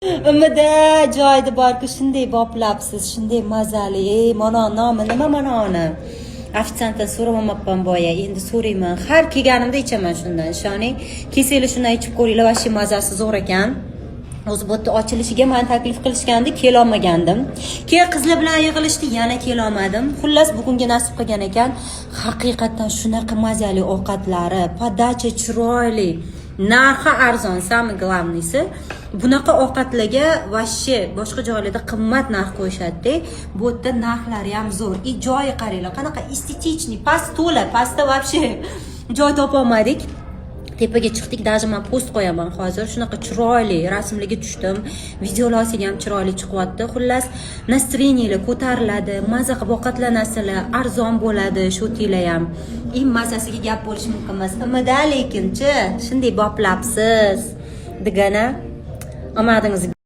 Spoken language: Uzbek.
Umida joyida borku, shunday boplabsiz, shunday mazali. Ey, mana nomi nima mana uni? Ofitsiantdan so'ramabman boya, endi so'rayman. Har kelganimda ichaman shundan, ishoning. Kelsanglar, shundan ichib ko'ringlar, вообще mazasi zo'r ekan. O'zi bu yerda ochilishiga mani taklif qilishgandi, kelolmagandim. Keyin qizlar bilan yig'ilishdi, yana kelolmadim. Xullas, bugunga nasib qilgan ekan. Haqiqatdan shunaqa mazali ovqatlari, подача chiroyli, narxi arzon, самый главный si. Bunaqa ovqatlarga вообще boshqa joylarda qimmat narx qo'yishadi-da. Bu yerda narxlari ham zo'r. И joyi qaranglar, qanaqa эстетичный, past to'la, pastda вообще joy topolmadik. Tepaga chiqdik, даже man post qo'yaman hozir. Shunaqa chiroyli rasmlarga tushdim. Videolar olsak ham chiroyli chiqyapti. Xullas, настроение lar ko'tariladi, maza qilib ovqatlanasizlar, arzon bo'ladi, shotinglar ham. И mazasiga gap bo'lishi mumkin emas. Imida lekinchi shunday boplabsiz degani omadingiz.